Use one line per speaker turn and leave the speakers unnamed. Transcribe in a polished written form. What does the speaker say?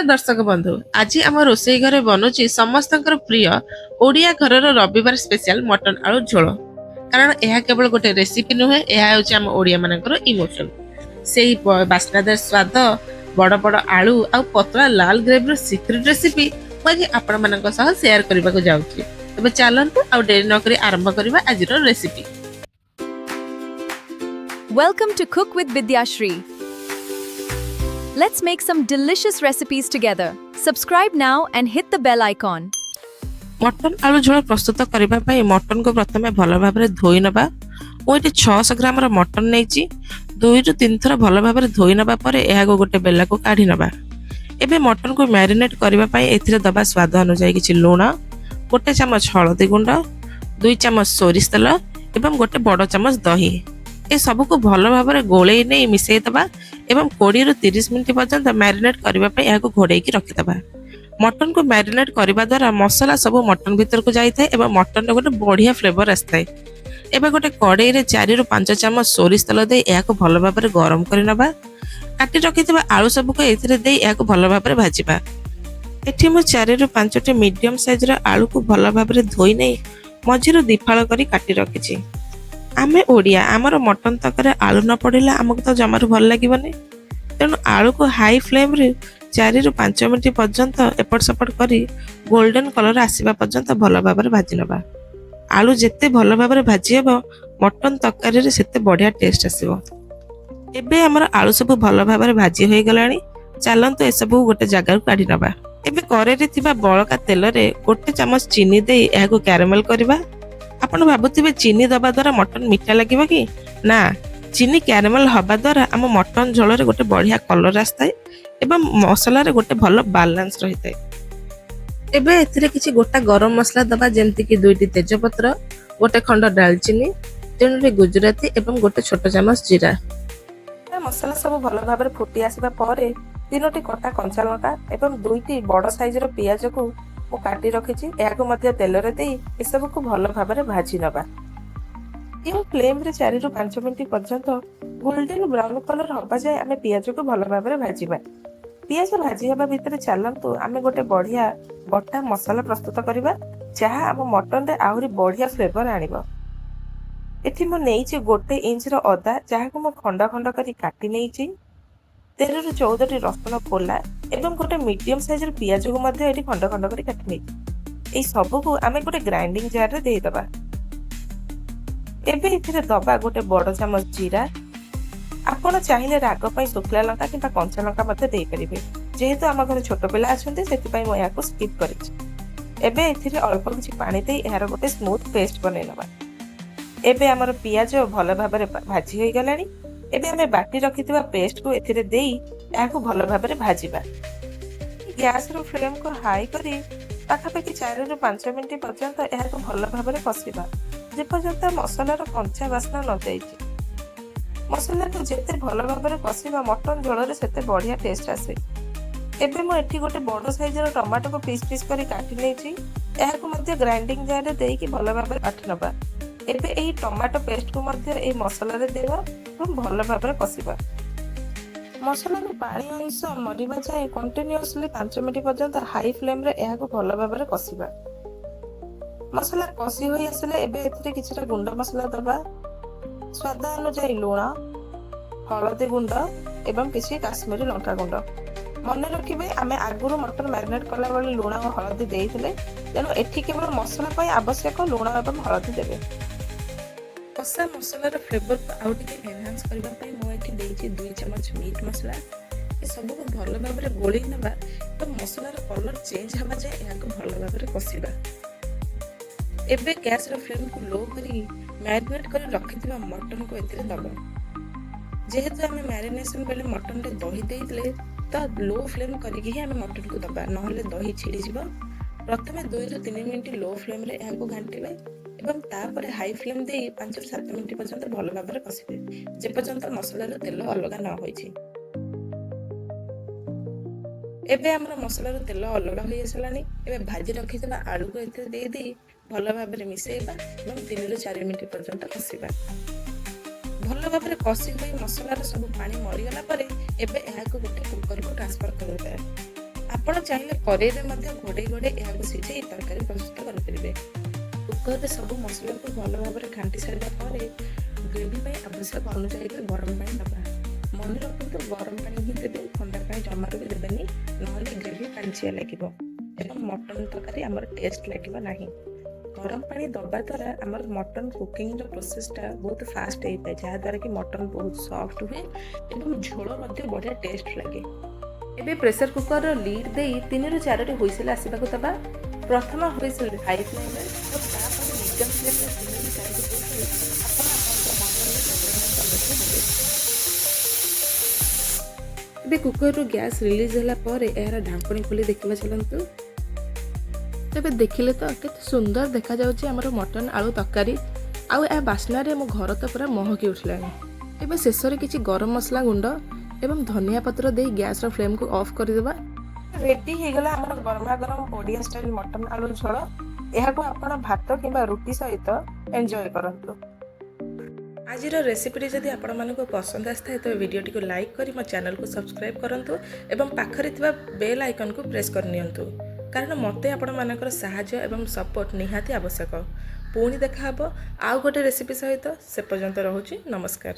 ଦର୍ଶକ ବନ୍ଧୁ, ଆଜି ଆମ ରୋଷେଇ ଘରେ ବନୁଛି ସମସ୍ତଙ୍କର ପ୍ରିୟ ଓଡ଼ିଆ ଘରର ରବିବାର ସ୍ପେଶାଲ ମଟନ ଆଳୁ ଝୋଳ। କାରଣ ଏହା କେବଳ ଗୋଟେ ରେସିପି ନୁହେଁ, ଏହା ହେଉଛି ଆମ ଓଡ଼ିଆ ମାନଙ୍କର ଇମୋସନ। ସେଇ ବାସ୍ନାଦାର ସ୍ୱାଦ, ବଡ଼ ବଡ଼ ଆଳୁ ଆଉ ପତଳା ଲାଲ ଗ୍ରେଭିର ସିକ୍ରେଟ ରେସିପି ମୁଁ ଆଜି ଆପଣମାନଙ୍କ ସହ ସେୟାର କରିବାକୁ ଯାଉଛି। ତେବେ ଚାଲନ୍ତୁ, ଆଉ ଡେରି ନକରି ଆରମ୍ଭ କରିବା ଆଜିର recipe.
Welcome to Cook with Vidyashri. Let's make some delicious recipes together. Subscribe now and hit the bell icon.
Mutton ଆଳୁ ଝୋଳ ପ୍ରସ୍ତୁତ କରିବା ପାଇଁ ମଟନକୁ ପ୍ରଥମେ ଭଲ ଭାବରେ ଧୋଇ ନେବା। ମୁଁ ଏଠି 600 ଗ୍ରାମର ମଟନ ନେଇଛି। ଦୁଇରୁ ତିନି ଥର ଭଲ ଭାବରେ ଧୋଇ ନେବା ପରେ ଏହାକୁ ଗୋଟେ ବେଲାକୁ କାଢି ନେବା। ଏବେ ମଟନକୁ ମ୍ୟାରିନେଟ୍ କରିବା ପାଇଁ ଏଥିରେ ଦବା ସ୍ୱାଦ ଅନୁଯାୟୀ କିଛି ଲୁଣ, 1 ଚାମଚ ହଳଦୀ ଗୁଣ୍ଡ, 2 ଚାମଚ ସୋରିଷ ତେଲ ଏବଂ ଗୋଟେ ବଡ଼ ଚାମଚ ଦହି। ଏସବୁକୁ ଭଲ ଭାବରେ ଗୋଳେଇ ନେଇ ମିଶାଇ ଦେବା ଏବଂ 20ରୁ 30 ମିନିଟ୍ ପର୍ଯ୍ୟନ୍ତ ମ୍ୟାରିନେଟ୍ କରିବା ପାଇଁ ଏହାକୁ ଘୋଡ଼େଇକି ରଖିଦେବା। ମଟନକୁ ମ୍ୟାରିନେଟ୍ କରିବା ଦ୍ୱାରା ମସଲା ସବୁ ମଟନ ଭିତରକୁ ଯାଇଥାଏ ଏବଂ ମଟନର ଗୋଟେ ବଢିଆ ଫ୍ଲେଭର ଆସିଥାଏ। ଏବେ ଗୋଟେ କଡ଼େଇରେ 4ରୁ 5 ଚାମଚ ସୋରିଷ ତେଲ ଦେଇ ଏହାକୁ ଭଲ ଭାବରେ ଗରମ କରି ନେବା। କାଟି ରଖିଥିବା ଆଳୁ ସବୁକୁ ଏଥିରେ ଦେଇ ଏହାକୁ ଭଲ ଭାବରେ ଭାଜିବା। ଏଠି ମୁଁ 4ରୁ 5ଟି ମିଡିୟମ ସାଇଜର ଆଳୁକୁ ଭଲ ଭାବରେ ଧୋଇ ନେଇ ମଝିରୁ ଦିଫାଳ କରି କାଟି ରଖିଛି। ଆମେ ଓଡ଼ିଆ, ଆମର ମଟନ ତରକାରୀରେ ଆଳୁ ନ ପଡ଼ିଲେ ଆମକୁ ତ ଜମାରୁ ଭଲ ଲାଗିବନି। ତେଣୁ ଆଳୁକୁ ହାଇ ଫ୍ଲେମରେ 4ରୁ 5 ମିନିଟ୍ ପର୍ଯ୍ୟନ୍ତ ଏପଟ ସେପଟ କରି ଗୋଲ୍ଡେନ କଲର ଆସିବା ପର୍ଯ୍ୟନ୍ତ ଭଲ ଭାବରେ ଭାଜି ନେବା। ଆଳୁ ଯେତେ ଭଲ ଭାବରେ ଭାଜି ହେବ, ମଟନ ତରକାରୀରେ ସେତେ ବଢିଆ ଟେଷ୍ଟ ଆସିବ। ଏବେ ଆମର ଆଳୁ ସବୁ ଭଲ ଭାବରେ ଭାଜି ହୋଇଗଲାଣି। ଚାଲନ୍ତୁ, ଏସବୁ ଗୋଟେ ଜାଗାକୁ କାଢି ନେବା। ଏବେ କରେଇରେ ଥିବା ବଳକା ତେଲରେ 1 ଚାମଚ ଚିନି ଦେଇ ଏହାକୁ କ୍ୟାରାମେଲ କରିବା। ଆପଣ ଭାବୁଥିବେ, ଚିନି ଦବା ଦ୍ୱାରା ମଟନ ମିଠା ଲାଗିବ କି? ନା, ଚିନି କ୍ୟାରାମେଲ ହବା ଦ୍ୱାରା ଆମ ମଟନ ଝୋଳରେ ଗୋଟେ ବଢିଆ କଲର ଆସିଥାଏ ଏବଂ ମସଲାରେ ଗୋଟେ ଭଲ ବାଲାନ୍ସ ରହିଥାଏ। ଏବେ ଏଥିରେ କିଛି ଗୋଟା ଗରମ ମସଲା ଦବା, ଯେମିତିକି ଦୁଇଟି ତେଜପତ୍ର, ଗୋଟେ ଖଣ୍ଡ ଡାଲଚିନି, ତିନୋଟି ଗୁଜୁରାତି ଏବଂ ଗୋଟେ ଛୋଟ ଚାମଚ ଜିରା।
ମସଲା ସବୁ ଭଲ ଭାବରେ ଫୁଟି ଆସିବା ପରେ ତିନୋଟି କଟା କଞ୍ଚା ଲଙ୍କା ଏବଂ ଦୁଇଟି ବଡ଼ ସାଇଜର ପିଆଜକୁ ମୁଁ କାଟି ରଖିଛି, ଏହାକୁ ମଧ୍ୟ ତେଲରେ ଦେଇ ଏସବୁକୁ ଭଲ ଭାବରେ ଭାଜି ନେବା। ମିଡିୟମ ଫ୍ଲେମରେ 4ରୁ 5 ମିନିଟ୍ ପର୍ଯ୍ୟନ୍ତ ଗୋଲ୍ଡେନ ବ୍ରାଉନ କଲର ହବା ଯାଏ ଆମେ ପିଆଜକୁ ଭଲ ଭାବରେ ଭାଜିବା। ପିଆଜ ଭାଜି ହେବା ଭିତରେ ଚାଲନ୍ତୁ, ଆମେ ଗୋଟେ ବଢିଆ ବଟା ମସଲା ପ୍ରସ୍ତୁତ କରିବା, ଯାହା ଆମ ମଟନରେ ଆହୁରି ବଢିଆ ଫ୍ଲେଭର ଆଣିବ। ଏଠି ମୁଁ ନେଇଛି 1 ଇଞ୍ଚର ଅଦା, ଯାହାକୁ ମୁଁ ଖଣ୍ଡ ଖଣ୍ଡ କରି କାଟି ନେଇଛି, 13ରୁ 14ଟି ରସୁଣ କୋଲା ଏବଂ ଗୋଟେ ମିଡିୟମ ସାଇଜର ପିଆଜକୁ ମଧ୍ୟ ଏଠି ଖଣ୍ଡ ଖଣ୍ଡ କରି କାଟି ନେଇଛି। ଏଇ ସବୁକୁ ଆମେ ଗୋଟେ ଗ୍ରାଇଣ୍ଡିଙ୍ଗ ଜାରରେ ଦେଇଦେବା। ଏବେ ଏଥିରେ ଦବା ଗୋଟେ ବଡ଼ ଚାମଚ ଜିରା। ଆପଣ ଚାହିଁଲେ ରାଗ ପାଇଁ ଶୁଖିଲା ଲଙ୍କା କିମ୍ବା କଞ୍ଚା ଲଙ୍କା ମଧ୍ୟ ଦେଇପାରିବେ। ଯେହେତୁ ଆମ ଘରେ ଛୋଟ ପିଲା ଅଛନ୍ତି, ସେଥିପାଇଁ ମୁଁ ଏହାକୁ ସ୍କିପ୍ କରିଛି। ଏବେ ଏଥିରେ ଅଳ୍ପ କିଛି ପାଣି ଦେଇ ଏହାର ଗୋଟେ ସ୍ମୁଥ ପେଷ୍ଟ ବନେଇ ନେବା। ଏବେ ଆମର ପିଆଜ ଭଲ ଭାବରେ ଭାଜି ହୋଇଗଲାଣି। ଏବେ ଆମେ ବାଟି ରଖିଥିବା ପେଷ୍ଟକୁ ଏଥିରେ ଦେଇ ଏହାକୁ ଭଲ ଭାବରେ ଭାଜିବା। ଗ୍ୟାସର ଫ୍ଲେମକୁ ହାଇ କରି ପାଖାପାଖି 4ରୁ 5 ମିନିଟ୍ ପର୍ଯ୍ୟନ୍ତ ଏହାକୁ ଭଲ ଭାବରେ କଷିବା, ଯେପର୍ଯ୍ୟନ୍ତ ମସଲାର କଞ୍ଚା ବାସ୍ନା ନ ଯାଇଛି। ମସଲାକୁ ଯେତେ ଭଲ ଭାବରେ କଷିବା, ମଟନ ଝୋଳରେ ସେତେ ବଢିଆ ଟେଷ୍ଟ ଆସେ। ଏବେ ମୁଁ ଏଠି ଗୋଟେ ବଡ଼ ସାଇଜର ଟମାଟୋକୁ ପିସ୍ ପିସ୍ କରି କାଟି ନେଇଛି। ଏହାକୁ ମଧ୍ୟ ଗ୍ରାଇଣ୍ଡିଙ୍ଗ ଜାରରେ ଦେଇକି ଭଲ ଭାବରେ ବାଟି ନେବା। ଏବେ ଏହି ଟମାଟୋ ପେଷ୍ଟକୁ ମଧ୍ୟ ଏହି ମସଲାରେ ଦେବା ଏବଂ ଭଲ ଭାବରେ କଷିବା। ମସଲାରୁ ପାଣି ଅଂଶ ମରିବା ଯାଏଁ କଣ୍ଟିନ୍ୟୁଅସଲି 5 ମିନିଟ୍ ପର୍ଯ୍ୟନ୍ତ ହାଇ ଫ୍ଲେମରେ ଏହାକୁ ଭଲ ଭାବରେ କଷିବା। ମସଲା କଷି ହୋଇ ଆସିଲେ ଏବେ ଏଥିରେ କିଛିଟା ଗୁଣ୍ଡ ମସଲା ଦବା। ସ୍ୱାଦ ଅନୁଯାୟୀ ଲୁଣ, ହଳଦୀ ଗୁଣ୍ଡ ଏବଂ କିଛି କାଶ୍ମୀରୀ ଲଙ୍କା ଗୁଣ୍ଡ। ମନେ ରଖିବେ, ଆମେ ଆଗରୁ ମଟନ ମ୍ୟାରିନେଟ୍ କଲାବେଳେ ଲୁଣ ଓ ହଳଦୀ ଦେଇଥିଲେ, ତେଣୁ ଏଠି କେବଳ ମସଲା ପାଇଁ ଆବଶ୍ୟକ ଲୁଣ ଏବଂ ହଳଦୀ ଦେବେ।
କଷା ମସଲାର ଫ୍ଲେଭରକୁ ଆଉ ଟିକେ ଏନହାନ୍ସ କରିବା ପାଇଁ ମୁଁ ଏଠି ଦେଇଛି 2 ଚାମଚ ମିଟ୍ ମସଲା। ଏସବୁକୁ ଭଲ ଭାବରେ ଗୋଳେଇ ନେବା ଏବଂ ମସଲାର କଲର ଚେଞ୍ଜ ହେବା ଯାଏ ଏହାକୁ ଭଲ ଭାବରେ କଷିବା। ଏବେ ଗ୍ୟାସର ଫ୍ଲେମକୁ ଲୋ କରି ମ୍ୟାରିନେଟ୍ କରି ରଖିଥିବା ମଟନକୁ ଏଥିରେ ଦବା। ଯେହେତୁ ଆମେ ମ୍ୟାରିନେସନ ବେଳେ ମଟନରେ ଦହି ଦେଇଥିଲେ, ତ ଲୋ ଫ୍ଲେମ୍ କରିକି ହିଁ ଆମେ ମଟନକୁ ଦବା, ନହେଲେ ଦହି ଛିଡ଼ିଯିବ। ପ୍ରଥମେ 2ରୁ 3 ମିନିଟ୍ ଲୋ ଫ୍ଲେମ୍ରେ ଏହାକୁ ଘାଣ୍ଟିବେ ଏବଂ ତାପରେ ହାଇ ଫ୍ଲେମ୍ ଦେଇ 5ରୁ 7 ମିନିଟ୍ ପର୍ଯ୍ୟନ୍ତ ଭଲ ଭାବରେ କଷିବେ, ଯେପର୍ଯ୍ୟନ୍ତ ମସଲାରୁ ତେଲ ଅଲଗା ନ ହୋଇଛି। ଏବେ ଆମର ମସଲାରୁ ତେଲ ଅଲଗା ହୋଇ ଆସିଲାଣି। ଏବେ ଭାଜି ରଖିଥିବା ଆଳୁକୁ ଏଥିରେ ଦେଇ ଦେଇ ଭଲ ଭାବରେ ମିଶାଇବା ଏବଂ 3ରୁ 4 ମିନିଟ୍ ପର୍ଯ୍ୟନ୍ତ କଷିବା। ଭଲ ଭାବରେ କଷି ହୋଇ ମସଲାର ସବୁ ପାଣି ମରିଗଲା ପରେ ଏବେ ଏହାକୁ ଗୋଟେ କୁକରକୁ ଟ୍ରାନ୍ସଫର କରିଦେବା।
ଆପଣ ଚାହିଁଲେ କରେଇରେ ମଧ୍ୟ ଘୋଡ଼େଇ ଘୋଡ଼େଇ ଏହାକୁ ସିଝେଇ ତରକାରୀ ପ୍ରସ୍ତୁତ କରିପାରିବେ। କୁକରରେ ସବୁ ମସଲାକୁ ଭଲ ଭାବରେ ଘାଣ୍ଟି ସାରିବା ପରେ ଗ୍ରେଭି ପାଇଁ ଆବଶ୍ୟକ ଅନୁଯାୟୀ ଗରମ ପାଣି ଦେବା। ମନେ ରଖନ୍ତୁ, ଗରମ ପାଣି ହିଁ ଦେବେ, ଥଣ୍ଡା ପାଣି ଜମାରୁ ବି ଦେବେନି, ନହେଲେ ଗ୍ରେଭି ପାଣିଚିଆ ଲାଗିବ ଏବଂ ମଟନ ତରକାରୀ ଆମର ଟେଷ୍ଟ ଲାଗିବ ନାହିଁ। ଗରମ ପାଣି ଦେବା ଦ୍ୱାରା ଆମର ମଟନ କୁକିଂର ପ୍ରୋସେସଟା ବହୁତ ଫାଷ୍ଟ ହେଇଥାଏ, ଯାହାଦ୍ୱାରା କି ମଟନ ବହୁତ ସଫ୍ଟ ହୁଏ ଏବଂ ଝୋଳ ମଧ୍ୟ ବଢ଼ିଆ ଟେଷ୍ଟ ଲାଗେ। ଏବେ ପ୍ରେସର କୁକରର ଲିଡ୍ ଦେଇ ତିନିରୁ ଚାରୋଟି ହୁଇସିଲ୍ ଆସିବାକୁ ଦେବା। ପ୍ରଥମ ହୁଇସିଲ୍ ହାଇ ଫ୍ଲେମ୍ରେ ଓ ତାପରେ ମିଡ଼ିୟମ୍ ଫ୍ଲେମ୍ରେ ତିନିରୁ ଚାରୋଟି ହୁଇସିଲ୍ ଆପଣ ଆପଣଙ୍କ ମଟନର ମେଜରମେଣ୍ଟ ଅନୁଯାୟୀ ଦେବେ। ଏବେ କୁକରରୁ ଗ୍ୟାସ୍ ରିଲିଜ୍ ହେଲା ପରେ ଏହାର ଢାଙ୍କୁଣୀ ଖୋଲି ଦେଖିବା ଚାଲନ୍ତୁ। ତେବେ ଦେଖିଲେ ତ, କେତେ ସୁନ୍ଦର ଦେଖାଯାଉଛି ଆମର ମଟନ୍ ଆଳୁ ତରକାରୀ, ଆଉ ଏହା ବାସ୍ନାରେ ମୋ ଘର ତ ପୁରା ମହକି ଉଠିଲାଣି। ଏବେ ଶେଷରେ କିଛି ଗରମ ମସଲା ଗୁଣ୍ଡ ଏବଂ ଧନିଆ ପତ୍ର ଦେଇ ଗ୍ୟାସ୍ର ଫ୍ଲେମ୍କୁ ଅଫ୍ କରିଦେବା। ରେଡି ହେଇଗଲା ଆମର ଗରମା ଗରମ ଓଡ଼ିଆ ଷ୍ଟାଇଲ୍ ମଟନ୍ ଆଳୁ ଝୋଳ। ଏହାକୁ ଆପଣ ଭାତ କିମ୍ବା ରୁଟି ସହିତ ଏନ୍ଜୟ କରନ୍ତୁ। ଆଜିର ରେସିପିଟି ଯଦି ଆପଣମାନଙ୍କୁ ପସନ୍ଦ ଆସିଥାଏ, ତେବେ ଭିଡ଼ିଓଟିକୁ ଲାଇକ୍ କରି ମୋ ଚ୍ୟାନେଲକୁ ସବସ୍କ୍ରାଇବ୍ କରନ୍ତୁ ଏବଂ ପାଖରେ ଥିବା ବେଲ୍ ଆଇକନ୍କୁ ପ୍ରେସ୍ କରିନିଅନ୍ତୁ, କାରଣ ମୋତେ ଆପଣମାନଙ୍କର ସାହାଯ୍ୟ ଏବଂ ସପୋର୍ଟ ନିହାତି ଆବଶ୍ୟକ। ପୁଣି ଦେଖାହେବ ଆଉ ଗୋଟେ ରେସିପି ସହିତ। ସେ ପର୍ଯ୍ୟନ୍ତ ରହୁଛି, ନମସ୍କାର।